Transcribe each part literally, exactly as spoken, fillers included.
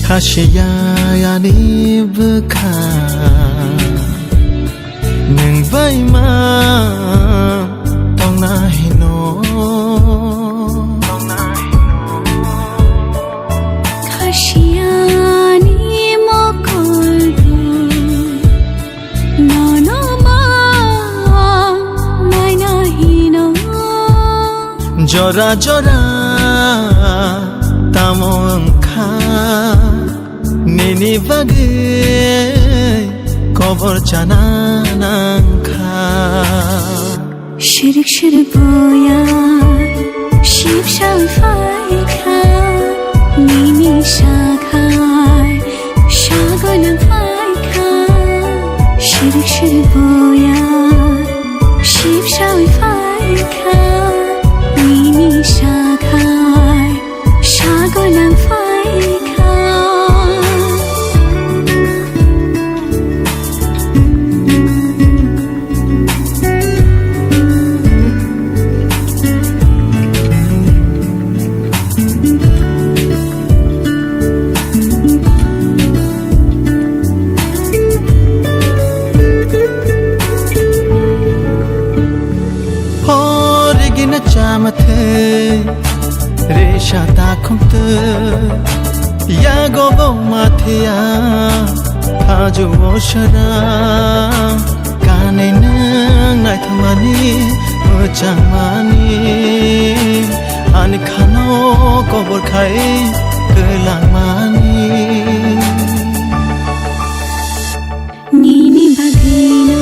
Khasiya ani bwkha nwng bai ma tongna hino. Khasiya ani mokol bo nono ma naina hino. Jora jora tamo wngkha nini bagwi kobor chana nangkha. Shirik shirik boya shipsal phaikha nini sakhai sagolang phaikha. Shirik shirik boya shipsal phaikha nini sakhai sagolang phaikha. Porigina chamathei resa takhumtei yago bo mathia. Hajo o sara kanai nwng naithokmani mwchangmani ani khano kobor khai kwlangmani. Nini bagwino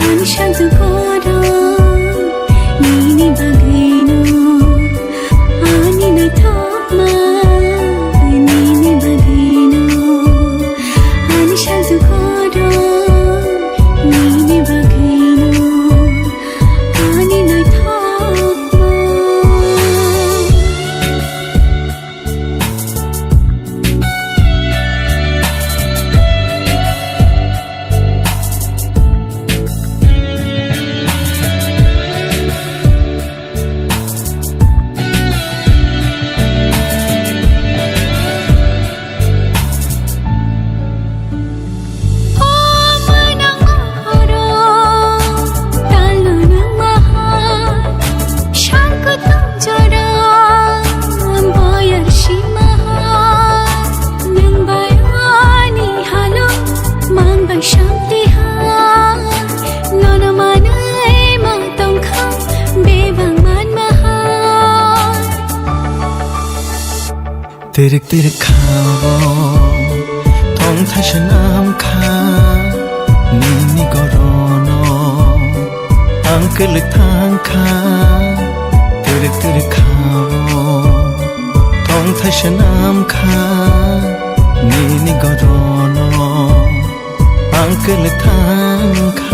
ani santu kodo, nini bagwino ani naithokma, nini bagwino ani santu kodo, nini bagwino ani naithokma. Tirik tirik khao, tong thaisa nam kha, nini gorono ang kwlwi thang kha. Tirik tirik khao, tong thaisa nam kha, nini gorono ang kwlwi thang kha.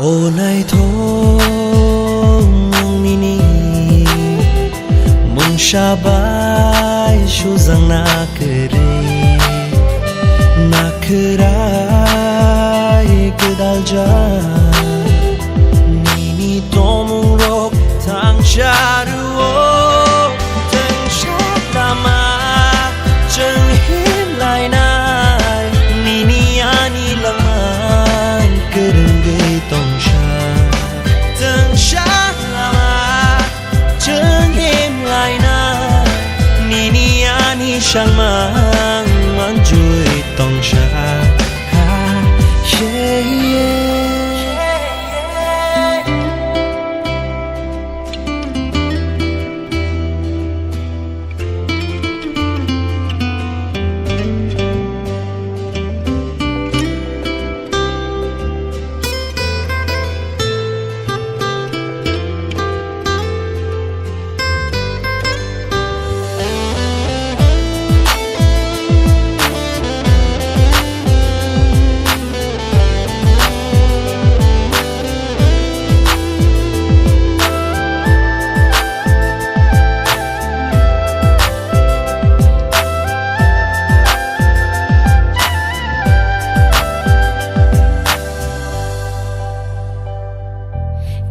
O naithok mung nini, mungsa bai sujakna kwrwi, nakhwrai gwdaljak nini tongmungrok thangsa rwo. Thangsa lama chwng himlainai, nini ani langma kwrwngwi tongsa. Thangsa lama chwng himlainai, nini ani sangmang manjui tongsa. Ha, yeah, yeah.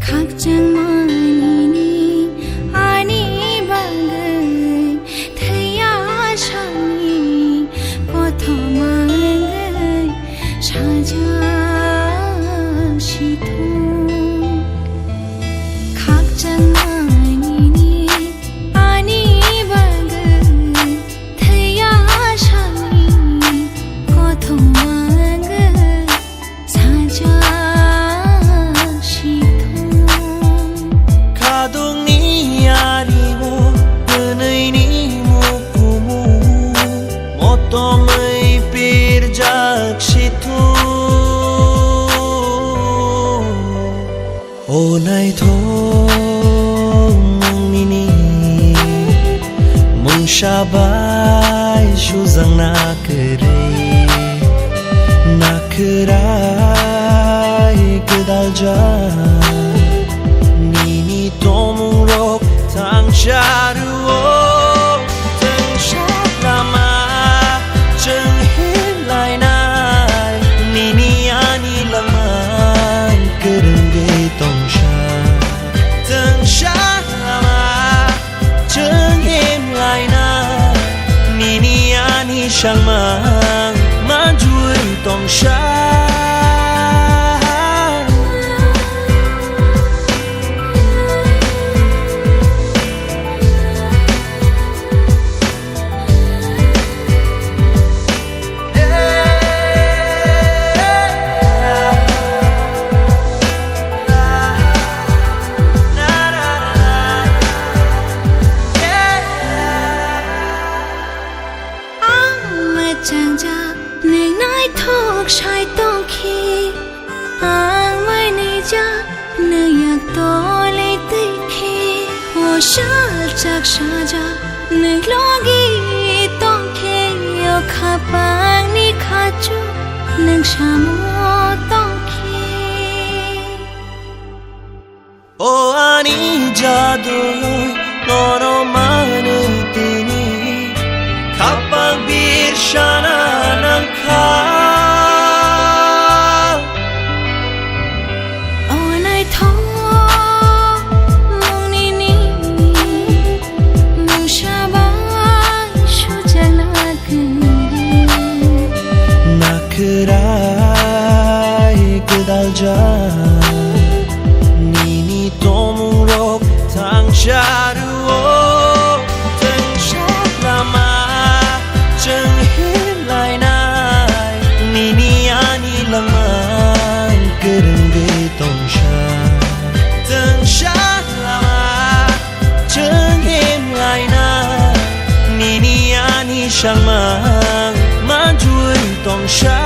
Khakchangma nini ani bagwi thwiya sani kothoma wngwi sajak sithung. Khakchangma nini ani bagwi thwiya sani kothoma wngwi sajak sithung. Khadungni yarimo, hwnwini mukumu, motomwi pirjak sithung. O naithok mung nini, mungsa bai sujakna kwrwi, nakhwrai gwdaljak nini tongmungrok thangsa rwo. Thangsa lama chwng himlainai, nini ani langma kwrwngwi tongsa. Thangsa lama chwng himlainai, nini ani sangmang manjui tongsa. Ang mwchangjak nwng naithok sai tongkhe, ang mainijak nwng yak tolwi twi khe, o saljak sajak nwng logi tongkhe, o khapangni khachu nwng samo tongkhe. O ani jadu, nono manwi tini khapang birsana nangkha. O naithok mung nini, mungsa bai sujakna kwrwi, nakhwrai gwdaljak nini tongmungrok thangsa rwo. Thangsa lama chwng himlainai, nini ani langma kwrwngwi tongsa. Thangsa lama chwng himlainai, nini ani sangmang manjui tongsa.